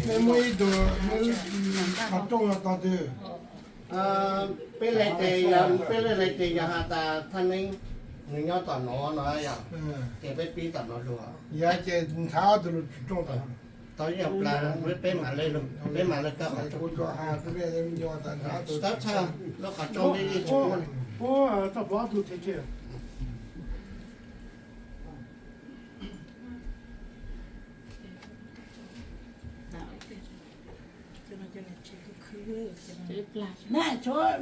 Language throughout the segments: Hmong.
Nej muaj ib tug qhov rooj no tog twg? Peb le tes, peb le tes yog has tas Thaj Neeb, nws nyob tom no no yog, ces peb pib tom no dua. Yog ces ntshav ob tug lug tsis rooj tom. Tau ib nyuag plas, peb mam le, peb mam le kawg qhov rooj. Tab txhawj lub qhov rooj peb yeej tsis muaj. Tshuav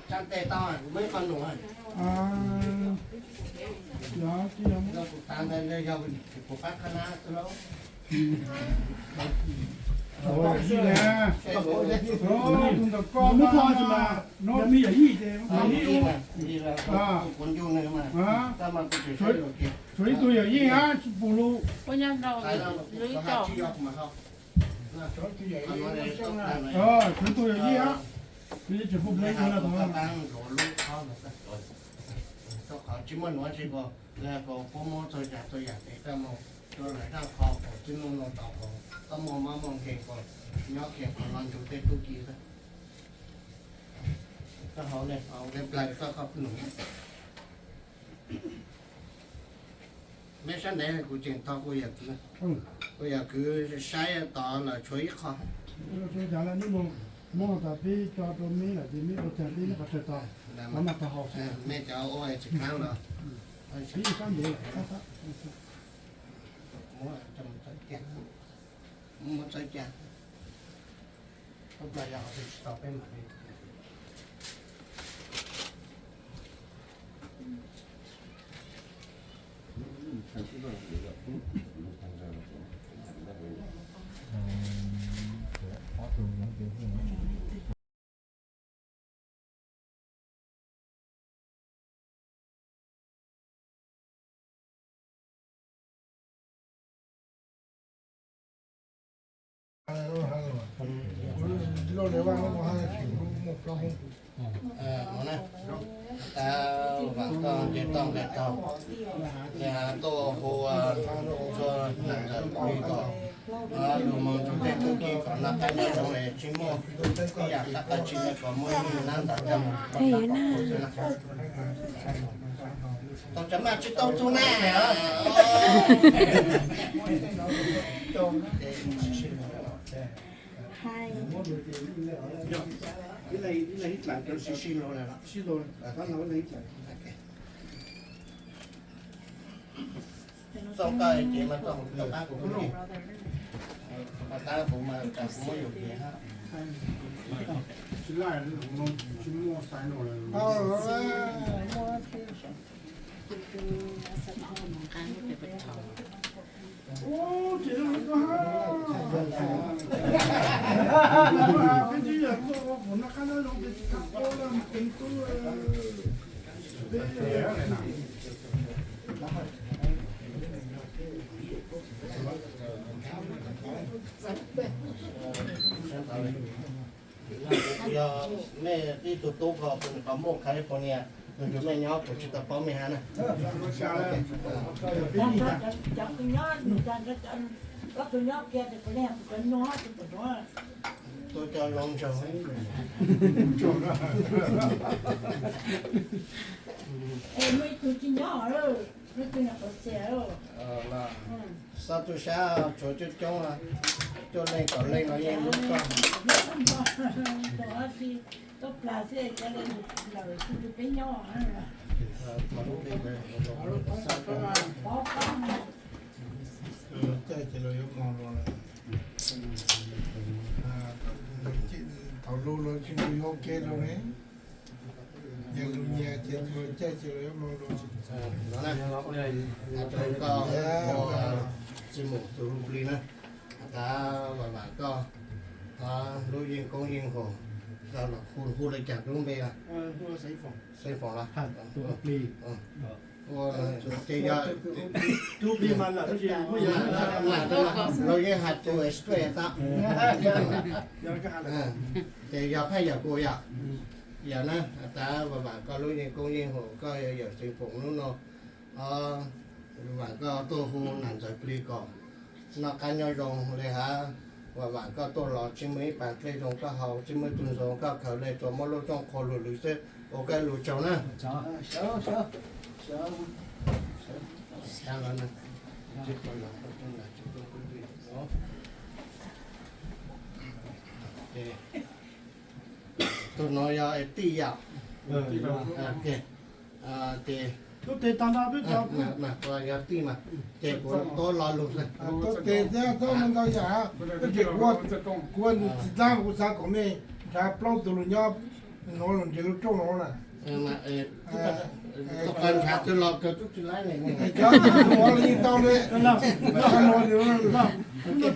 ib tug yawm yij hab tsis pum lug. Tshuav ib tug yawm yij hab, tsis pum lug. Tsis muaj nuav tsis ko, ko puab muab txhua yam txhua yam tes koj mus rua lawm zaj qho kom tib nuj nuav tau kom koj muaj mab muaj nkeeg kom nyob kiag qhov no nrug tej tub ki xwb. Koj hauv le hauv le nplawg koj koj nuv. Meb sab ntev kuv tseem tau kuv yawm kwv, kuv yawm kwv saib tod lawm tshuav ib qho. Meb cov ua tsis khaab los. Muab txawb ca. Tub Plag yog tsis tau peb mam li. Ua li Vaj Looj ha, tsis muaj plaub hoob. Ua na, tas vam koj nce toj nqes taug, tuaj hu txhua nam ntxawm plig kom lug moog rua tej tub ki kom noj qab nyob zoo, tsis muaj ib yaam qab qab tsi le kom muaj ib nab ntaag coj moog. Tau cov maj tsis tau tug na. Txoj koj ces mas txoj tau qab kuv, tau qab kuv mas kuv muab yus ces hab. Yog mej ib tug tub ko, nws qhov muaj California, nws nrug mej nyob kuv tsis tau paub mej hab na. Tub coj zoo nraug. Xob tub sab tshuav coob coob, cuaj leej kaum leej no yeej hlub koj. Caij ces lawv yuav moog lug, thaum lug lawv tsis nrug yuav ua ke lug ne, yog lug nyias ces caij ces lawv yuav moog lug. Tsis mus tus hu plig na, tas vam vam koj, lub yeej koob yeej haum, hu le caag lub npe? Xeeb Foom los? Ces yog, lawv yeej has tus straight tau. Ces yog phaj yam kuv yom. Yog na, tas vam vam koj lub yeej koob yeej haum, koj yog yawm Xeeb Foom lub no, vam koj tuaj hu nam ntxawm plig kom noj qab nyob zoo le hab, vam vam koj tuaj los tsis muaj ib paag dlej zoo koj haus, tsis muaj ib tug ntxoov koj khaws le, tsuas muab lub rooj qhuas lug lwm xwb, ua koj lug tsaug na. Tug nuav yog tij yom? Ces, yog tij mas, ces kuv tuab lo lug xwb. Tuab tes thiab txhob ntau yam, tab sis kuv, kuv tsis dlaab, kuv xav kom mej nrhav plaub tug lug nyob nuav lug nrhiav lub rooj nuav na. Cov tug nuav los yeej tau le.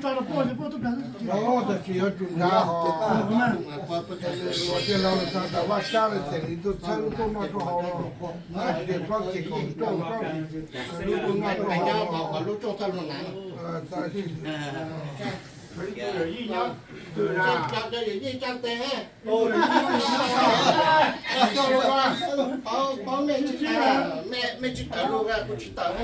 Tab sis yuav tsum nrhav hos, ua tej laug txog tas Vaj Tsab le xeem li tuaj txhawb lub rooj noj rooj haus no, ces plaub ces kaum rooj, lub rooj noj rooj haus. Lub rooj txhaj lug na. Cov yawm yij tsa ntes, paub mej tsis tawm, mej tsis tawm lug kuv tsis tawm.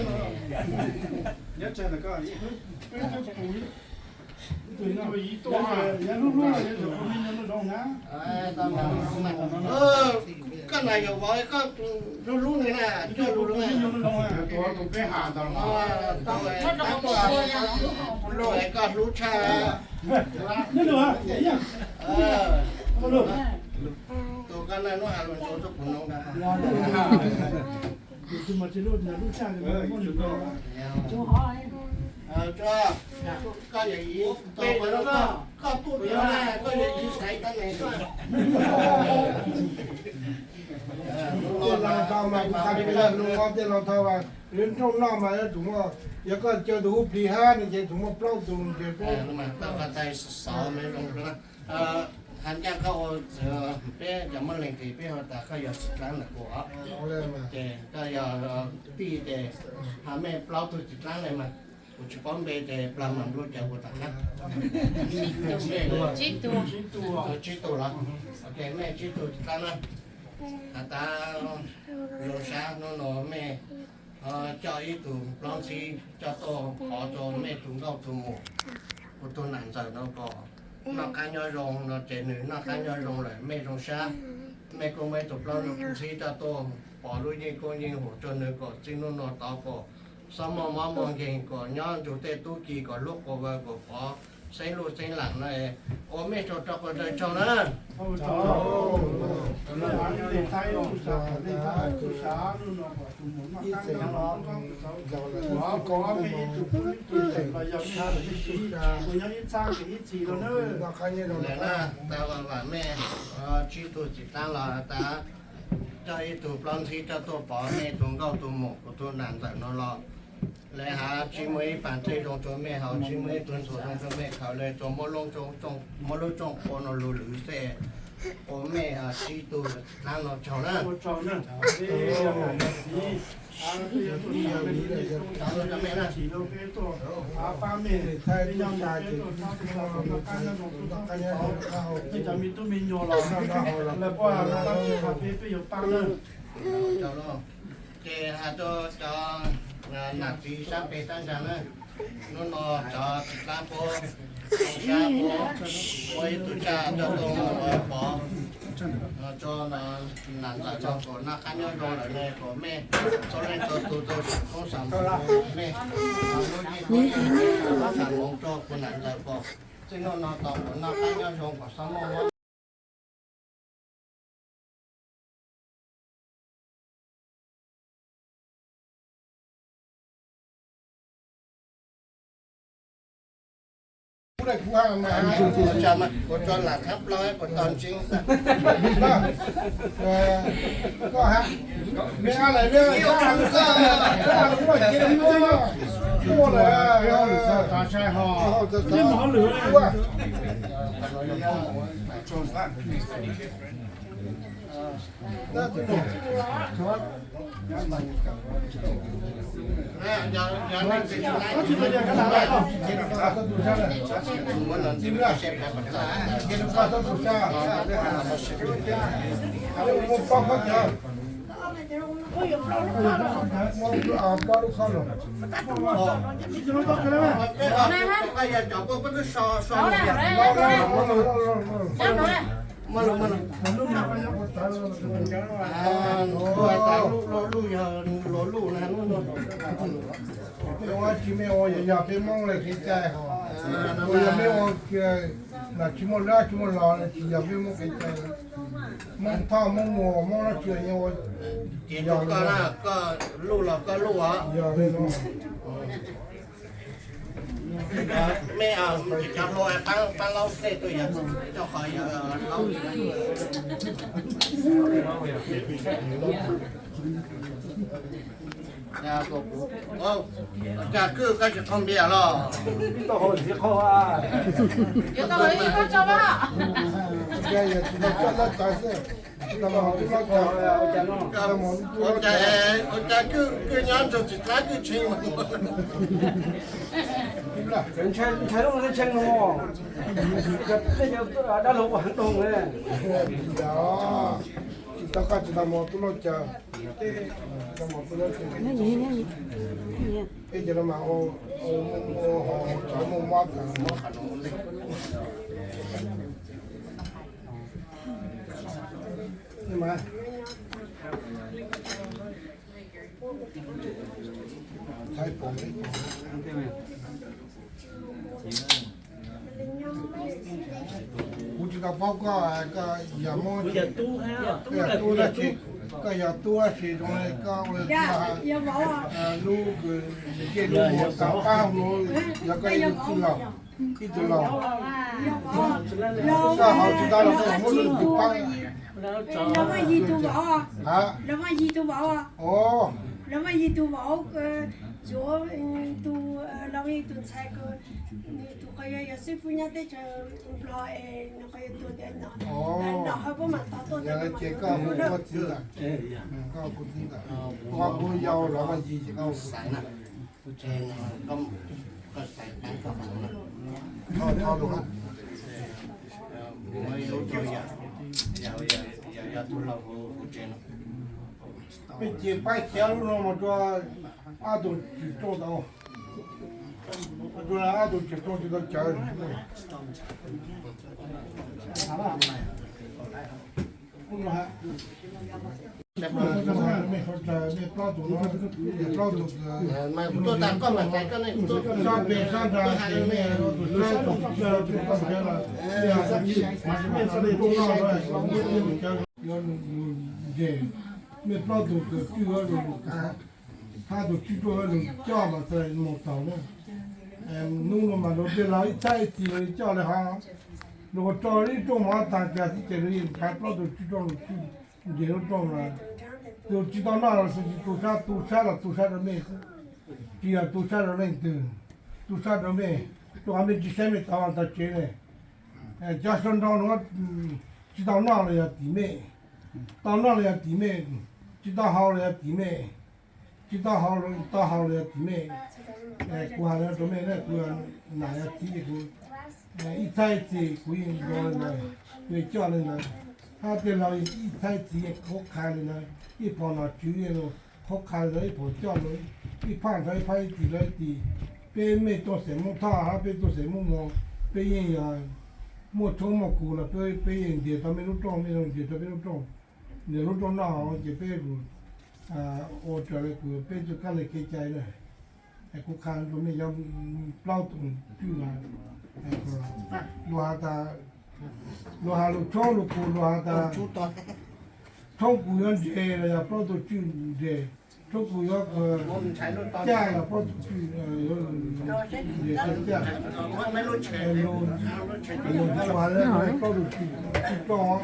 Koj nas yog vauv, koj hlub hlub nws na, coj lug lug. Koj hlub tshaj. Tus koj na lub has lug ntsuav rua kuv noog na. Koj yawm yij, koj puj tias koj yawm yij xaiv tau neeg. Tej laug tau mas kuv xav tias lug, tej laug tau mas lub rooj noj mas yuav tsum muaj, yog koj caw tus hub plig hab no ces tsum muaj plaub tug ces peb. Has ncaj koj ua, peb cov muaj leej twg peb ho tas koj yog tsis dlaab ntawm kuv os. Ces koj yog tij ces ho mej plaub tug tsis dlaab le mas. Kuv tsis paub npe ces plag mam nplua cas kuv tam qab. Tsib tug los? Ok, mej tsib tug tsis qab na. Has tas zoo sab hnub no mej coj ib tug plaub ntxhib coj tuaj pov rau mej tus nkauj tus muam, kuv tus nam ntxawm no kom noj qab nyob zoo no ces nws noj qab nyob zoo lawm mej zoo sab. Mej kuj muaj ib tug plaub ntxhib coj tuaj pov lub yeej koob yeej huam rau nws kom txij hnub no tod kom xob muaj mob muaj nkeeg kom nyob nrug tej tub ki kom hlub quas vaws kom pov xeeb luj xeeb laam no. Ua mej tsaug rau quas zaws tsaug na. Lawm na, tas vam mej tsib tug txiv taab los tas coj ib tug plaub ntxhib coj tuaj pov mej tus nkauj tus muam kuv tus nam ntxawm no los lawv has tsis muaj ib paam tej zoo rua mej, has tsis muaj ib tug ntxuag zoo rua mej, khaws le tsuas muab lub rooj qhua no lug lwv xwb. Ua mej tsib tug txiv taab no tsaug na. Ces has rua cov nam txiv sab peg sab ntsaa na, hnub no cov txiv taab puab zoo sab puab muab ib tug tsaj coj tuaj pov rua nam ntxawm no kom noj qab nyob zoo lawm ne, kom mej txhua leej txhua tug tau sam koob sam moov, mej lub yeej koob yeej huam sam moov rua kuv nam ntxawm kom txij nuj no tod kom noj qab nyob zoo kom xob muaj mob. Kuv tso lam khab plaub kuv tau ntseeb. Luj luj yog luj luj na. Mej ua tsi mej ua, yog yog peb Moob le kev cai hos, yog mej ua nam tsis muaj dab tsis muaj los tsis yog peb Moob kev cai. Moob thoj Moob muag Moob dab tsi yeej ua. Ces yog koj, koj luj los koj luj os. Yog li no. Mej cov hluas paab laub dlej tuaj yog rau qhov yog laub. Cas kwj koj tsis qaug npias los? Ua cas kwj nyob nrug tsis dlaab kwj tshee. Ntshai lub tshee no, tej dab laug ua heev doog ne. Tsis tau qaj tsis tau mos tub lauj cas. Peb cov no mas ua ho cov muaj mob tas. Kuv tsis tau paub koj, koj yog Moob, koj yog tub dab tsi, koj yog tub dab tsi zoo li koj ua lub kws, koj lub muag tau qab hlo, yog koj ib tug txwj laug, ib tug laug. Koj haus tsis tau los koj muab lub kws paab. Lawv muaj yim tus vauv, lawv muaj yim tus vauv, lawv muaj yim tus vauv, yuav tus, lawv muaj yim tus ntxhais, nws tus qhov yog yog xib fwb nyob teb chaws Nplog es nws qhov yog tuag tias no, no hawb puab mam tog tuaj ces koj kuv txiv ntawm, koj kuv txiv ntawm, koj kuv yau lawv muaj yim ces koj kuv xaiv na. Peb cia pab xyav lub no mus rau ob tug tsis rooj tau, rau ob tug tsis rooj tsis tau cawv. Mej plaub tug kws twb yuav lug kav, hab tug tswb tuaj lug coj mas txawm mus taug na. Hnub no mas luag tej laug ib txhab ib txhis lug coj le hov, luag rau ib rooj mov taag kag xwb ces luag yeej nrhav plaub tug tswb tuaj lug nres lub rooj mas. Tug tsis tau noj los xwb, tu sab, tu sab los tu sab rau mej xwb, tsis yog tu sab rau leej twg, tu sab rau mej, rau qhov mej tsis saib mej tau tau tsev ne. Cov sau nrau nuav tsis tau noj los yog tim mej, tau noj los yog tim mej, tsis tau haus los yog tim mej, tsis tau haus, tau haus los yog tim mej. Kuv has rau mej, kuv nam yog txiv es kuv ib txhab ib txhis kuv yeej nrug le ntawd, kuv yeej coj le ntawd. Hab tej laug ib txhab ib txhis yeej qhuab qha le ntawd, ib phom nom tswv yeej qhuab qha le ntawd, ib phom coj le, ib phaj nrug ib phaj, ib tim nrug ib tim. Peb mej tuaj xeem Moob Thoj hab peb tuaj xeem Moob Moos, peb yeej yog muaj tshoob muaj kug los peb yeej nres tau mej lub rooj, mej yeej nres tau peb lub rooj. Nws lub rooj noj haus ces peb ua raws le kws peb txoj kab li kev cai na. Kuv qha rau mej cov plaub tug tswb, luag has tas, luag has lug tshoob lug kug, luag has tas tshoob kug yuav nres los yog plaub tug tswb nres, tshoob kug yuav caj los plaub tug tswb yuav nres caj. Luag has plaub tug tswb, tswb roj.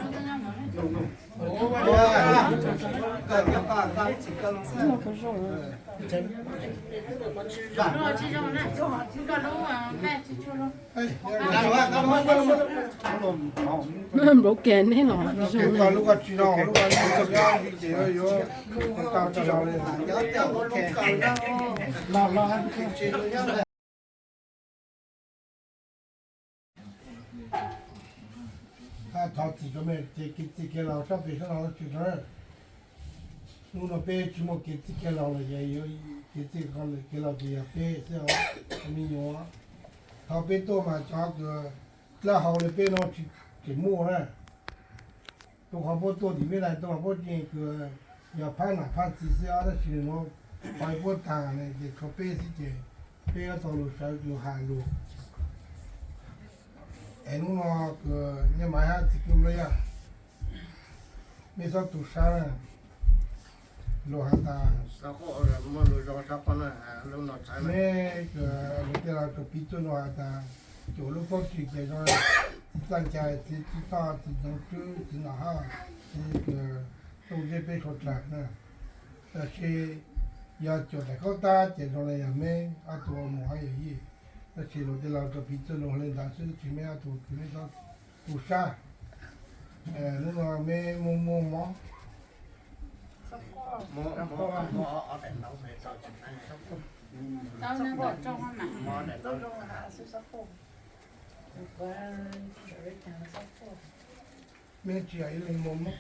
Npaum kiag neb los zoo. Hab thov txim rau mej ces kev txwj kev laus sab pem sab no tsis tau. Hnub no peb tsis muaj kev txwj kev laus lawm, kev txwj kev laus ces yog peb xwb os me nyuam. Thaum peb tuaj mas cov kws dlawb hau li peb no tsis muaj na. Rau qhov puab tuaj tim peb na, rau qhov puab tseem kws yog phab nam phab txiv xwb os, tab sis nws nuav qhov puab taag ne ces tshuav peb xwb ces peb yuav tau lug sawv lug has lug. Es hnub no kws nyob Maiv hab txiv kwv Nplog Yaj, mej txhob tu sab na. Luag has tas, mej kws luag tej laug tug piv txwv luag has tas, cuam lub koob tsis ces zoo, txiv txaj ncaig, txiv txuj toj, txiv ntxoov tswb, txiv nom haj, txiv kws tooj zeb peb suav dlawg na. Tab sis yog cuam daim koob tab ces zoo le yog meb ob tug ua muam hab yawm yij. Tab sis luag tej laug tug piv txwv luag le ntawd xwb, tab sis meb ob tug kws meb txhob tu sab. Hnub no meb muaj muaj mob. Meb tsis yog ib leeg muaj mob.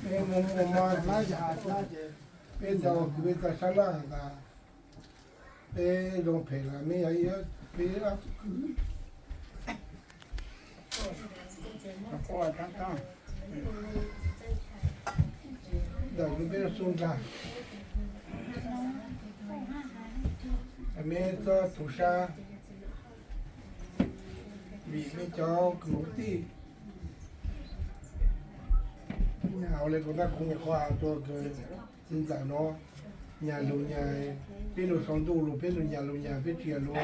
Meb muaj mob, peb cov kws peb txoj sab laj tas, peb zoo phem los meb yog ib, peb ntawm kws peb xub ntag. Meb txhob tu sab, vim meb cov kwv tij ua le kuv tab kuv nyuam qhuav has rua kws txiv ntxawm no nyag lug nyag, peb lug sau ntuj lug peb lug nyag lug nyag, peb tsis yog lug,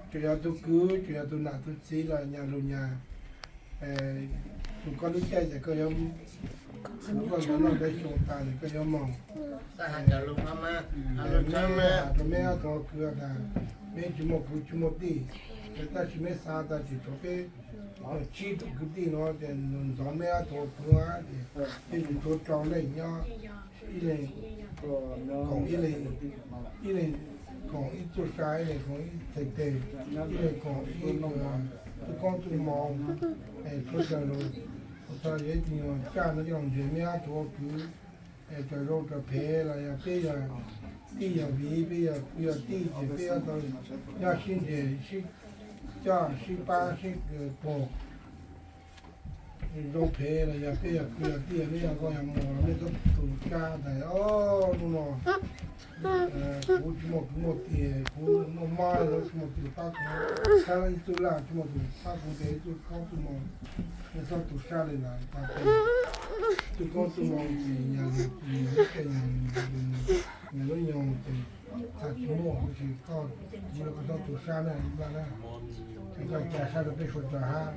tsuas yog tug kwv, tsuas yog tug nam tug txiv los nyag lug nyag. Tug koj lub caij ces koj yuav, koj noj noj xyoo tas ces koj yuav moog. Meb has rua meb ob tug kwv tas, meb tsis muaj kwv tsis muaj tij, Tab sis meb xav tas tsis tshuav peb tsib tug kwv tij no ces ntxov meb ob tug kwv ces peb tsuas tshuav rau leej nyob, ib leeg koom ib leeg, ib leeg koom ib txuj sa, ib leeg koom ib txhais tes, ib leeg koom ib tug koob txuj moo, es tshuav raws lus. Txog yuav ib tug nyuag tsaj no coj los nrhiav meb ob tug ua kwv, es raws zoo raws phem los yog peb yog tij yog viv, peb yog kwv yog tij ces peb yuav tau nyob sib nrhiav sib coj sib pab sib puag. Zoo phem los yog peb yog kwv yog tij, peb yog nkauj yog muam los nej txhob tu sab tas, o, hnub no kuv tsis muaj kwv muaj tij, kuv muaj mob los tsis muaj tus pab kuv, ib tug laj tsis muaj tus pab kuv ntes ib tug koob tug moo, nej txhob tu sab li lawm. Tus koob tus moo ces yog lub caij nyoog, yog lub nyoog ces txhaj tsis muaj, tab sis koj, kuv los koj txhob tu sab na, Nplaj na. Es koj cia sab rau peb suav rog hab,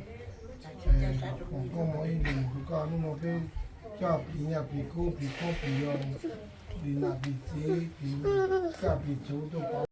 es foom koob moo ib ntus rau koj. Hnub no peb coj plis nyaj plis kub plis koob plis yoo, plis nam plis txiv plis kaj plis txhuv tuaj pab